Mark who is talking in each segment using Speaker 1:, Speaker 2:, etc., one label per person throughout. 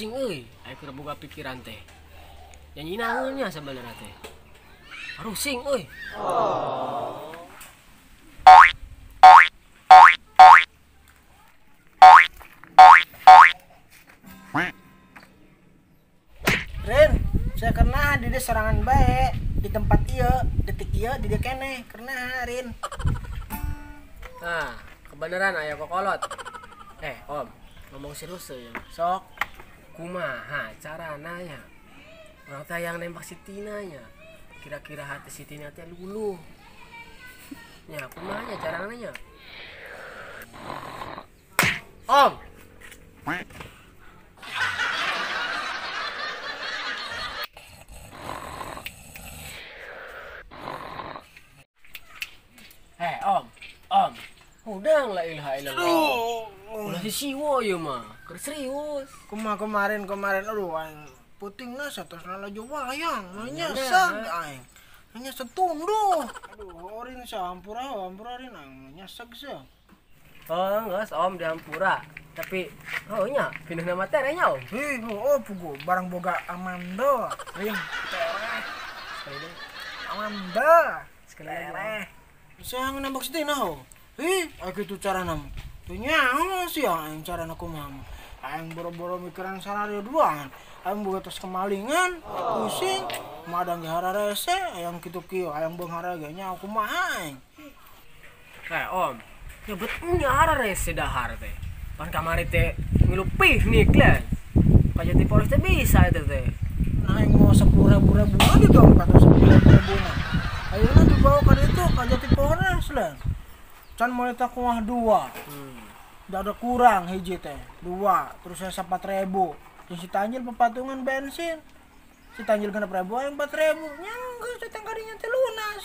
Speaker 1: Pusing euy, aya keur boga pikiran teh. Nyanyi naon nya sabenerna teh. Pusing euy.
Speaker 2: Rin, saya kena di serangan bae di tempat ieu, detik ieu di dieu keneh, kena Rin.
Speaker 1: Nah, kebenaran aya kokolot. Om, ngomong serius ya.
Speaker 2: Sok,
Speaker 1: kumaha carana nya? Urang teh yang nembak si Tina nya. Kira-kira hati si Tina teh luluh. Nya, kumaha nya carana nya? Om. Om, om. Udang la ilaha illallah. Ulah si siwo ieu mah, keur serius.
Speaker 2: Kumaha kemarin aduh aing putingna satosna laju wayang, nyeseg aing. Nyeseg tunduh. Aduh, orin sampura, ampura rin aing nyeseg sih.
Speaker 1: Oh, geus om dihampura. Tapi oh nya pindah nama teh nya om.
Speaker 2: Hih, oh pugu barang boga Amanda. Rin, tereh.
Speaker 1: Sekali deui.
Speaker 2: Amanda.
Speaker 1: Sekali lagi.
Speaker 2: Saya nembak si Tina ho. Ih, kitu carana mah. Teu nyaho sih aing carana kumaha mah. Aing boro-boro mikiran sararia duaan. Aing boga tos kemalingan, pusing, madang ge hararese, hayang kitu kieu, hayang beunghar ge nya kumaha aing.
Speaker 1: Om, nyebut nya hararese dahar teh. Pan kamari teh ngilu piknik lah. Kajati Polres teh bisa eta teh.
Speaker 2: Nah, aing mau 10.000 ribuan di dompet 10.000 ribuan. Ayeuna dibawa ka ditu ka Jati Polres lah. Can moal eta kuah dua. Da ada kurang hiji teh, dua, terus saya 4.000. Terus si Tanjil pepatungan bensin. Si Tanjil 6.000, aing 4.000. Nya geus teh kadinya teh lunas.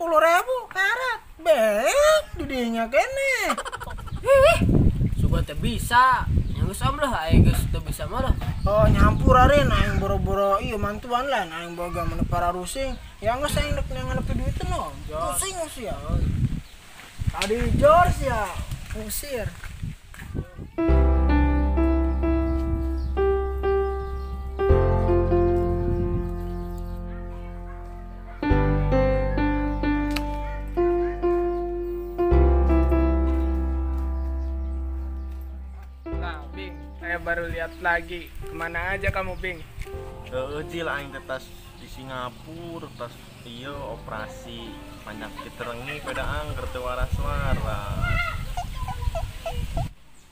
Speaker 2: 10.000 karat. Beek di dinya keneh.
Speaker 1: Ih, sugan teh bisa. Nya geus om lah, aing geus teu bisa mah lah.
Speaker 2: Oh, nyampur arin aing boro-boro ieu mantuan lah, aing boga mun para rusing. Ya geus aing dek nganepi duit no. Pusing sih ya. Tadi George ya, usir.
Speaker 3: Nah, Bing, saya baru lihat lagi. Kemana aja kamu, Bing?
Speaker 4: Jil aing teh tas di Singapura, tas ieu operasi penyakit rengi pada angker teu waras-waras.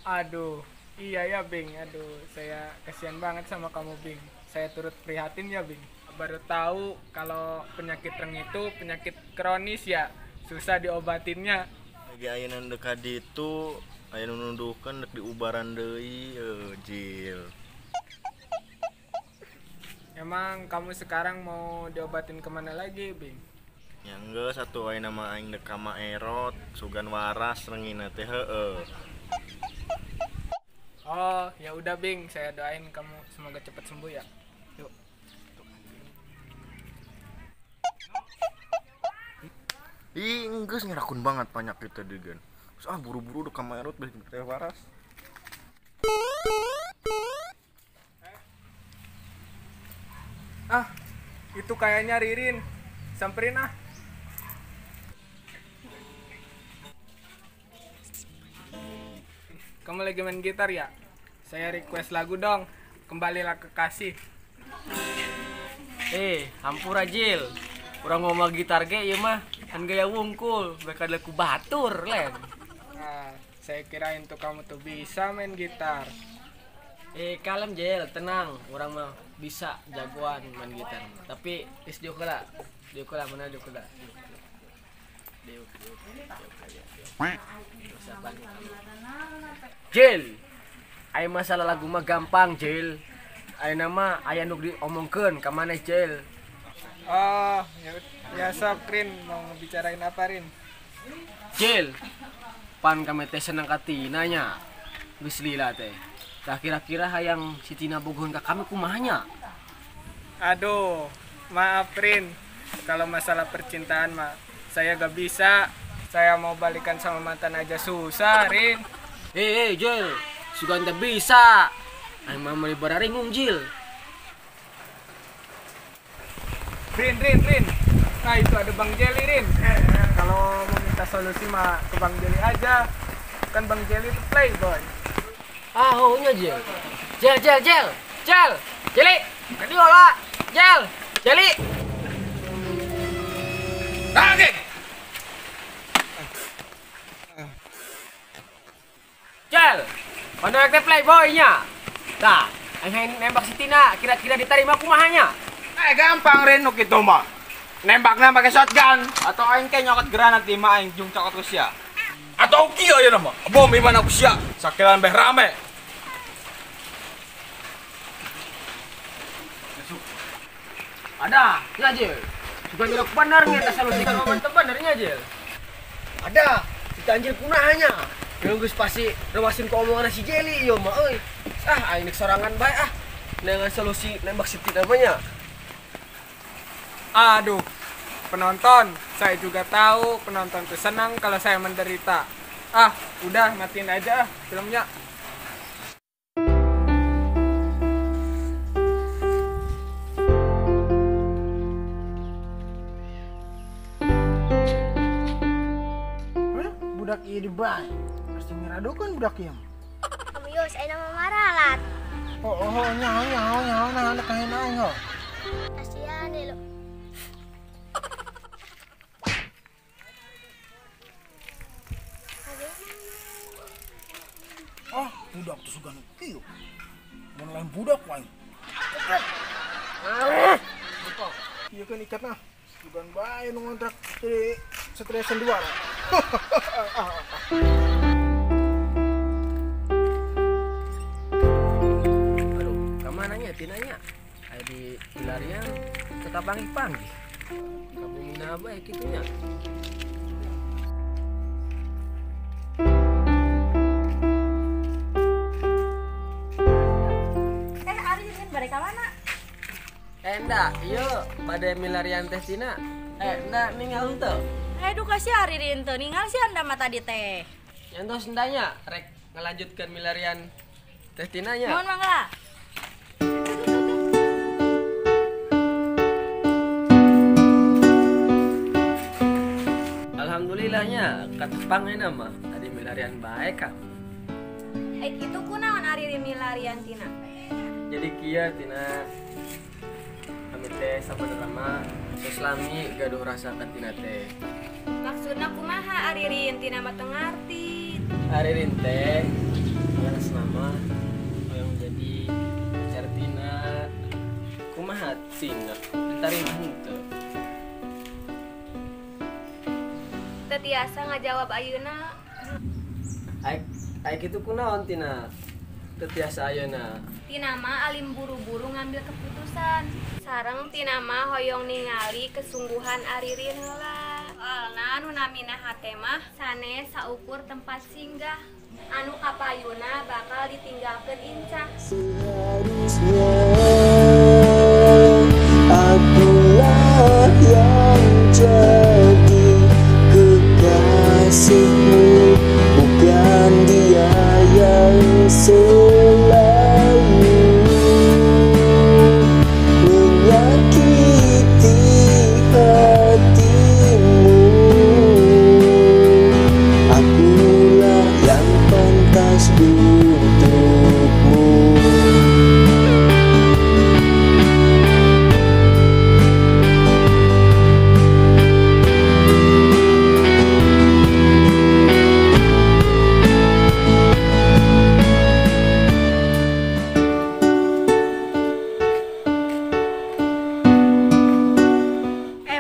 Speaker 3: Aduh, iya ya Bing. Aduh, saya kasihan banget sama kamu, Bing. Saya turut prihatin ya, Bing. Baru tahu kalau penyakit rengi itu penyakit kronis ya, susah diobatinnya.
Speaker 4: Lagi ayeuna deuk ka ditu, aya nu nunduhkeun dek diubaran deui, Jil.
Speaker 3: Emang kamu sekarang mau diobatin kemana lagi, Bing?
Speaker 4: Ya geus atuh ayeuna mah aing dek ka Erot, sugan waras rengina teh heueuh.
Speaker 3: Oh, ya udah Bing, saya doain kamu semoga cepat sembuh ya. Yuk.
Speaker 4: Ih, geus ngerakun banget penyakit tadi gen. Terus ah buru-buru dek ka Erot beh teh waras.
Speaker 3: Ah, itu kayaknya Ririn. Samperin ah. Kamu lagi main gitar ya? Saya request lagu dong. Kembalilah Kekasih.
Speaker 1: Hampura Jil. Urang ngomong gitar ge ieu mah kan gaya wungkul, mereka lagu batur len.
Speaker 3: Nah, saya kirain tuh kamu tuh bisa main gitar.
Speaker 1: Kalem Jil, tenang. Urang mah bisa jagoan main gitar. Tapi is diuk lah. Diuk lah mana diuk lah. Diuk. Jil, aya masalah lagu mah gampang Jil. Ayeuna mah aya nu diomongkeun ka maneh Jil.
Speaker 3: Oh, ya sok Rin, mau ngebicarain apa Rin?
Speaker 1: Jil, pan kami teh seneng ka Tina nya. Geus lila teh. Tah kira-kira hayang si Tina bogoheun ka kami kumaha nya?
Speaker 3: Aduh, maaf Rin. Kalau masalah percintaan mah saya gak bisa. Saya mau balikan sama mantan aja susah, Rin.
Speaker 1: Jil, sugan teh bisa. Aing mah meuli bararingung Jil.
Speaker 3: Rin, Rin, Rin. Nah, itu ada Bang Jelly, Rin. Kalau mau minta solusi mah ke Bang Jelly aja. Kan Bang Jelly itu playboy.
Speaker 1: Ah, oh nya Jil. Jel, Jel, Jel. Jel. Jelly. Kadi olah. Jel. Jelly.
Speaker 5: Nah, geng.
Speaker 1: Jel. Kono teh playboy-nya. Tah, aing nembak si Tina, kira-kira diterima kumaha nya?
Speaker 5: Gampang Rin nu kitu mah. Nembakna pakai shotgun atau aing ke nyokot granat di mah aing jung cokot Rusia. Atau kieu ayeuna mah, bom imana ku sia, sakilan beh rame.
Speaker 1: Ada, nya Jil. Suka nyerok bener nya eta solusi kalau mantep bener nya Jil. Ada, si Tanjil kunahanya. Yang geus pasti rewasin ke omongan si Jelly ieu mah euy. Ah, aing sorangan bae ah. Dengan solusi nembak si Tina mah nya.
Speaker 3: Aduh, penonton, saya juga tahu penonton tuh senang kalau saya menderita. Ah, udah matiin aja ah filmnya.
Speaker 2: Hah? Budak ieu di bae. Pasti ngiradukeun budak ieu.
Speaker 6: Yos, ayeuna mah maralat.
Speaker 2: Oh, oh, nyaho nyaho nyaho nah anak kain aing ho.
Speaker 6: Kasihan deh lo.
Speaker 2: Ah, budak tuh sugan kieu. Mun lain budak wae. Ieu kan ikatna. Sugan bae nu ngontrak di stresan 2.
Speaker 1: Aduh, kamana nya Tinanya? Aya di Hilarian tetap panggih-panggih. Kabumina bae kitu nya.
Speaker 7: Mereka mana?
Speaker 1: Enggak, iya pada milarian teh Tina. Enggak ninggal henteu.
Speaker 7: Edukasi ari henteu ninggal sih anda mah tadi teh.
Speaker 1: Nyantos endanya rek ngelanjutkan milarian teh Tina nya.
Speaker 7: Mohon mangga.
Speaker 1: Alhamdulillahnya katepang euna mah tadi milarian bae ka.
Speaker 7: Kitu kunaon ari milarian Tina?
Speaker 1: Jadi kieu Tina kami teh sabenerna mah geus lami gaduh rasa ka Tina teh.
Speaker 7: Maksudna kumaha ari Rin? Tina mah teu ngarti.
Speaker 1: Ari Rin teh ngeres nama hoyong jadi pacar Tina. Kumaha Tina? Diterima henteu?
Speaker 7: Teu tiasa ngajawab ayeuna.
Speaker 1: Ai kitu kunaon Tina? Teu tiasa ayeuna.
Speaker 7: Tina mah alim buru-buru ngambil keputusan. Sareng Tina mah hoyong ningali kesungguhan Aririn heula. Soalna nu namina hate mah sanes saukur tempat singgah. Anu kapayuna bakal ditinggalkeun incak.
Speaker 8: Seharusnya akulah yang jadi kekasihmu, bukan dia yang selalu menyakiti hatimu. Akulah yang pantas untukmu.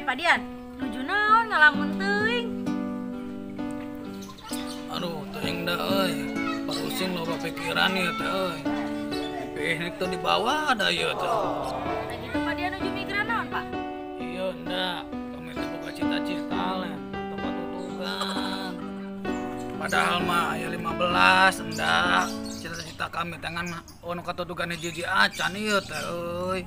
Speaker 7: Pak Dian, nuju naon ngalamun teuing?
Speaker 5: Aduh, teuing da euy. Parusing loba pikiran ieu teh euy. Dipihnik teh dibawa da ieu teh.
Speaker 7: Nah gitu Pak Dian nuju mikiran naon, Pak?
Speaker 5: Iya, ndak. Kami teh boga cita-cita lah, tempat tutugan. Padahal mah aya 15 endak. Cita-cita kami teh ngan ono katutugan hiji-hiji acan ieu teh euy.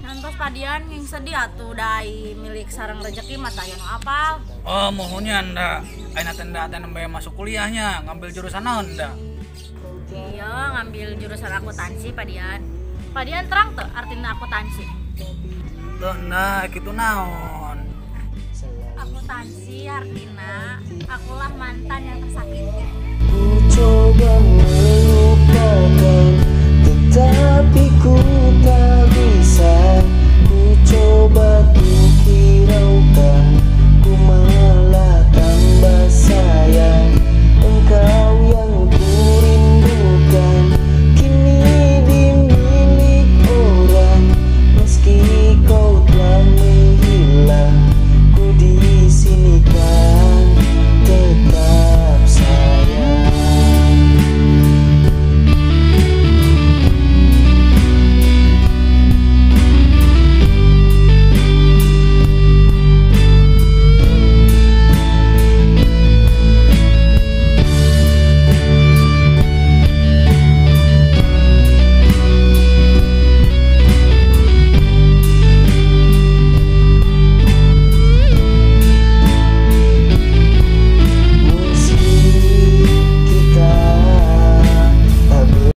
Speaker 7: Nantos Pak Dian yang sedih atuh dai milik sarang rezeki mah taya nu apal.
Speaker 5: Oh, mohonnya ndak. Ayeuna teh ndak teh nembe masuk kuliahnya, ngambil jurusan naon ndak?
Speaker 7: Iya,
Speaker 9: Ngambil jurusan akuntansi Pak Dian. Pak Dian terang tuh artinya akuntansi.
Speaker 5: Tuh nah kitu naon.
Speaker 9: Akuntansi artinya akulah mantan yang tersakiti.
Speaker 8: Ku coba melupakan, tetapi ku tak.